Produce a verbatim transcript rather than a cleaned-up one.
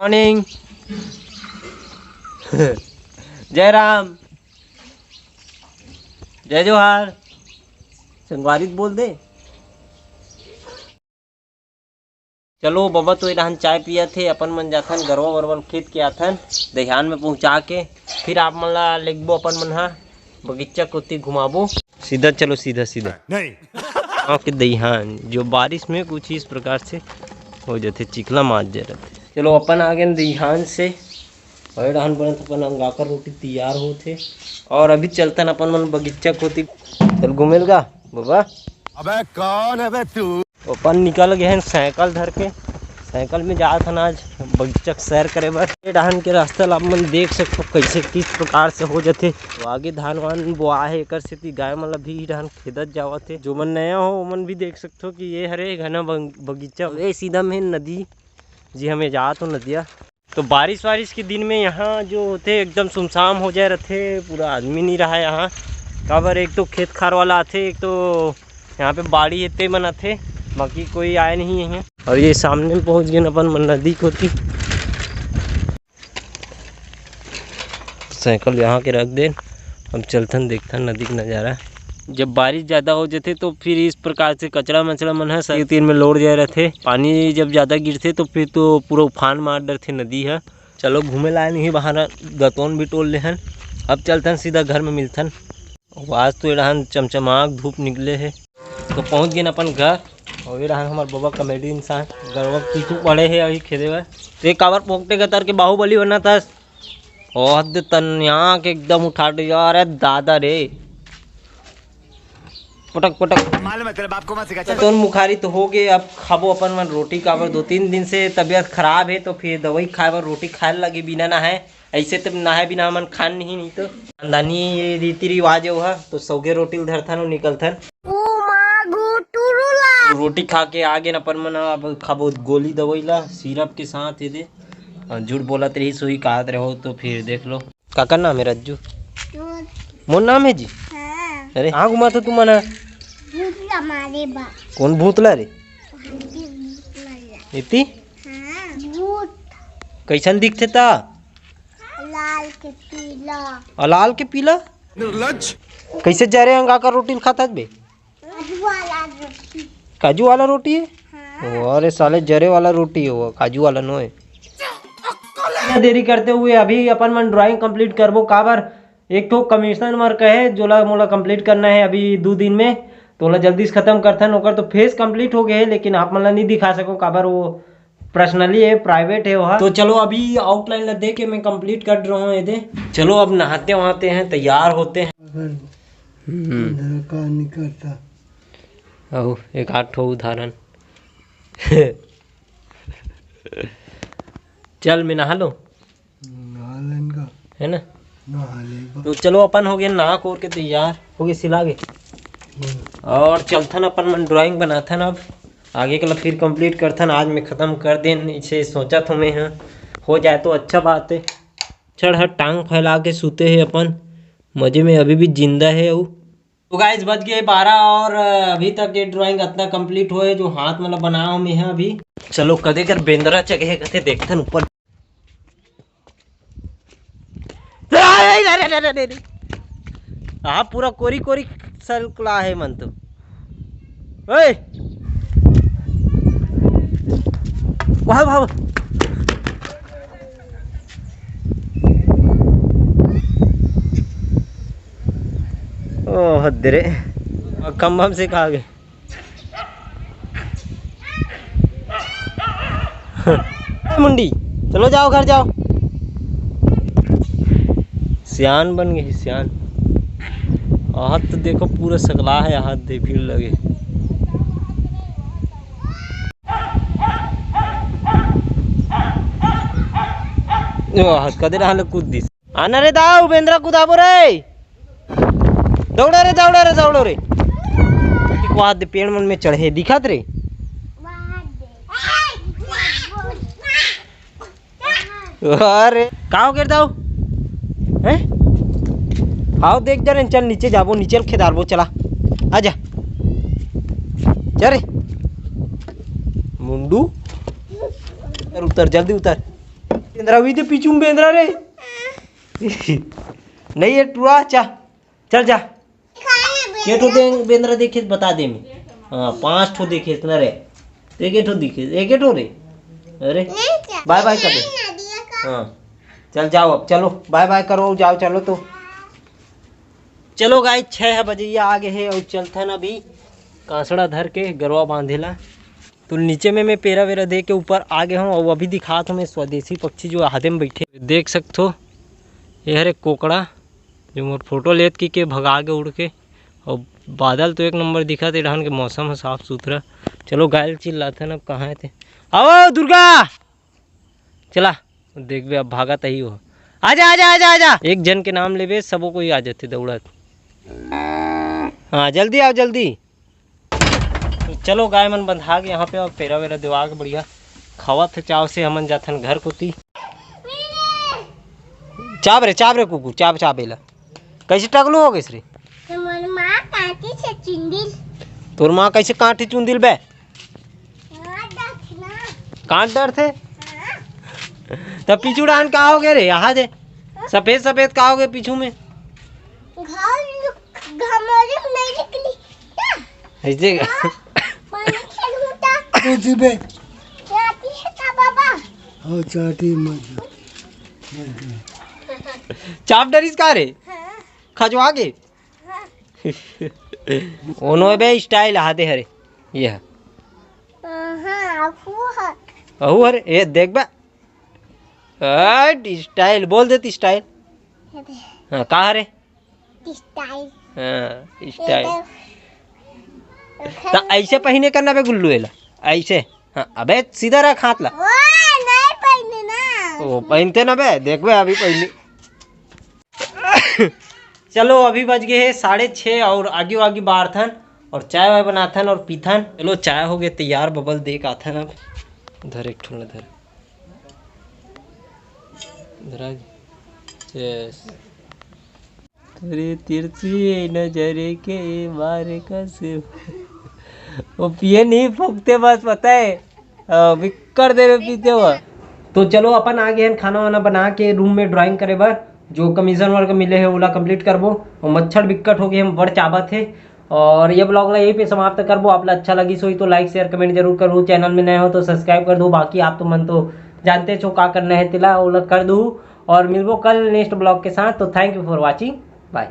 Morning. जय राम, जय जोहार। संगवारी त बोल दे। चलो बबा, तो ए डहन चाय पियत हे, अपन मन जाथन गरवा वरवा ल खेत के आथन, दइहान में पहुंचा के फिर आप मन ला लेगबो अपन मन हा बगीचा कोती घुमाबो। सीधा चलो, सीधा सीधा। नहीं। गाँव के दइहान जो बारिश में कुछ इस प्रकार से हो जाथे, चिखला मार जाय रथे। चलो अपन आ गेन दइहान से, अउ ए डहन बनत अपन अंगाकर रोटी तैयार होत हे। और अभी चलतन अपन मन बगीचा कोती। चल घूमेल गा बबा। अबे कौन है बे तू? अपन निकल गए हैं साइकिल धर के, साइकिल में जात हन आज बगीचा के सैर करे बर। ए डहन के रास्ता ला आप मन देख सकथो कैसे किस प्रकार से हो जाथे। तो आगे धान वान बोआ है, एकर सेती गाय मन ला भी डहन खेदत जावत हे। जो मन नया हो ओमन भी देख सकथो कि ये हरे घना बग-, बगीचा, ये सीधा में नदी जी, हमें जात हो नदिया। तो बारिश वारिश के दिन में यहाँ जो होथे एकदम सुमसाम हो जाए रथे, पूरा आदमी नहीं रहा यहाँ। काबर एक तो खेत खार वाला आथे, एक तो यहाँ पे बाड़ी हे ते मन आथे, बाकी कोई आए नहीं है। और ये सामने में पहुँच गए अपन मन नदी कोती। साइकिल यहाँ के रख देन, अब चलथन देखथन नदी के नज़ारा। जब बारिश ज़्यादा हो जाथे तो फिर इस प्रकार से कचरा मचरा मन ह सड़क तीर में लोड़ जाए रहथे। पानी जब ज़्यादा गिरथे तो फिर तो पूरा उफान मार डरथे नदी ह। चलो घूमे ला आए नहीं बहाना, दतोन भी टोल लेहन। अब चलथन सीधा घर में मिलथन। आज तो एड़ान चमचमाक धूप निकले हे। तो पहुँच गेन अपन घर। और ये रहा हमार बबा कॉमेडी इंसान, गरवा पीछू पड़े हे अभी खेदे बर। ते काबर पोकटे गतर के बाहुबली बनत हस? ओह दे तनिया के एकदम उठा दे यार, अरे दादा रे। पटक पटक। मालूम है तेरे बाप को मत सिखा, चल। तो मुखारी तो हो गए, अब खाबो अपन मन रोटी। काबर दो तीन दिन से तबीयत खराब है तो फिर दवाई खाए बर रोटी खाए लगे बिना नहाए। ऐसे तो नहाए बिना हमन खान नहीं, नहीं तो खानदानी रीति रिवाज है वह, तो सौगे रोटी ल धरथन और निकलथन। ओ माँ गो टुरुला। रोटी खा के आ गेन अपन मन, अब खाबो गोली दवाई ला सिरप के साथ ये दे। और झूठ बोलत रही, सोई कहत रहो तो फिर देख लो। काकर नाम है रज्जू? मोर। मोर नाम है जी। हाँ। अरे कहाँ घुमा था तुम मना? भूतला मारे बा। कौन भूतला रे? भूतला। इति? हाँ, भूत। कैसन दिखथे ता? लाल के पीला। और लाल के पीला? निर्लज। कैसे जरे अंगा का रोटी ल खात हस बे? काजू वाला रोटी। काजू वाला रोटी है? हाँ। ओ, अरे साले, जरे वाला रोटी है वो, काजू वाला नो है। इतना देरी करते हुए अभी अपन मन ड्राइंग कंप्लीट करबो, काबर एक ठो कमिश्नर मर कहे जोला मोला कंप्लीट करना है अभी दो दिन में, तो ओला जल्दी से खत्म करथन। ओकर तो फेस कंप्लीट हो गए है, लेकिन आप मन ला नहीं दिखा सको, काबर वो पर्सनली है, प्राइवेट है वहाँ। तो चलो अभी आउटलाइन ला दे के मैं कंप्लीट कर रहा हूँ ये दे। चलो अब नहाते वहाते हैं, तैयार होते हैं। हम्म। का नहीं करता। अहो, एक आध ठो उदाहरण। चल मैं नहा लो। नहा लेन का। है ना? नहा ले बा। तो चलो अपन हो गए नहा कोर के तैयार, हो गए सिला गए। हम्म। और चलथन अपन मन ड्राइंग बनाथन, अब आगे के ला फिर कंप्लीट करथन। आज मैं खत्म कर देन, इसे सोचा था मैं, हाँ, हो जाए तो अच्छा बात है। छड़ हर टांग फैला के सूते है अपन, मजे में अभी भी जिंदा है वो। तो गाइस, बज गए बारह और अभी तक ये ड्राइंग इतना कंप्लीट होए जो हाथ मतलब बनाया हूँ मैं यहाँ अभी। चलो कदे कर बेंदरा चघे कथे देखथन ऊपर। अरे, अरे, अरे, अरे, अरे। हाँ, पूरा कोरी कोरी सलकुला है मन तो। ओए। वाह, वाह, वाह। ओ हद रे, खंभा में से खा गए। मुंडी, चलो जाओ घर जाओ। सियान बन गई सियान। आहत तो देखो पूरा सकला है, आहत दे भीड़ लगे। ओ आहत कदे रहल कूद दिस। आना रे दाऊ, बेंदरा कुदाबो रे। दौड़ा रे, दौड़ा रे, दौड़ो रे। वाह, दे पेड़ मन में चढ़े, दिखत रे। अरे, का हो गिर दाऊ? हैं? आओ देख जरे, चल नीचे जाबो, नीचे खेदारबो, चला। आजा। चल रे। मुंडू। उतर, उतर, जल्दी उतर। बेंदरा हुई थे पीछू में बेंदरा रे। नहीं, ये टुरा, चा, चल जा। के ठो दे-, बेंदरा देखे बता दे मैं। हाँ, पांच ठो देखे इतना रे। एक ठो दिखे, एक ठो रे। अरे, बाय बाय कर दे। हाँ, चल जाओ अब, चलो बाय बाय करो, जाओ चलो। तो चलो गाइस, छः बजैया आ गए हे और चलथन अभी कांसड़ा धर के गरवा बांधे ला। तो नीचे में मैं पेरा वेरा दे के ऊपर आ गए हूँ और अभी दिखात हूँ मैं स्वदेशी पक्षी जो आदे में बैठे देख सकत हो। ये हरे कोकड़ा जो मोर फोटो लेत की के भगा के उड़ के। और बादल तो एक नंबर दिखत हे, डहन के मौसम है साफ सुथरा। चलो गाइस चिल्लाथन अब कहाँ हे ते। आओ दुर्गा, चला देखबे अब भागत ही हो। आजा, आजा, आजा, आजा। एक जन के नाम लेबे, सबो कोई आ जाथे दौड़त। हाँ, जल्दी आओ, जल्दी। तो चलो गाय मन बंधा के यहाँ पे, अब पेरा वेरा देवा के बढ़िया खावत हे चाव से, हमन जाथन घर कोती। चाब रे, चाब रे कुकु, चाब, चाब एला। कैसे टकलू हो गइस रे? हमर माँ काटी से चुंदिल। तोर माँ कैसे काटी चुंदिल बे? काट डरथे। त पीछू डाहन का हो गे रे? यहाँ दे। सफेद सफेद का हो गे पीछू में? घमोरी में नहीं निकली। ऐसे का? पानी खेलूं ता। ओ जीबे। चाटी है ता बाबा? हाँ, चाटी मत। चाप डरिस का रे? हाँ। खजवा गे? हाँ। ओनो बे style आदे हरे। ये है। हाँ, अहू है। अहू हरे, ये देख बे। हट, style बोल देती style। ये दे। हाँ, का हरे? Style। हाँ, ये style। तो तो ऐसे पहने करना बे गुल्लू एला, ऐसे। हाँ, अबे सीधा रख हाथ ला। ओए, नहीं पहने ना। वो पहनते ना बे, देख बे अभी पहले। चलो, अभी बज गए हैं साढ़े छः और आगी वागी बारथन और चाय वाय बनाथन और पीथन। चलो, चाय हो गए तैयार, बबल देख आथन अब। धर एक ठो ला धर। धरा। Yes। तेरे तिरछी नजर के मारे का से वो पिए नहीं फूकते बस, पता है। अ, बिक्कट देर में पीते हो। तो चलो, अपन आ गए हैं खाना वाना बना के रूम में ड्राइंग करे बर। जो कमीशन वर्क मिले है, ओला कंप्लीट करबो। और मच्छर बिक्कट हो गए, हम बड़ चाबत है। और ये ब्लॉग ला यहीं पे समाप्त करबो। आप ला अच्छा लगी सोई तो लाइक, शेयर, कमेंट जरूर करो। चैनल में नए हो तो सब्सक्राइब कर दो। बाकी आप तो मन तो जानते छो का करना है, तेला ओला कर दो। और मिलबो कल नेक्स्ट ब्लॉग के साथ। तो thank you for watching, bye।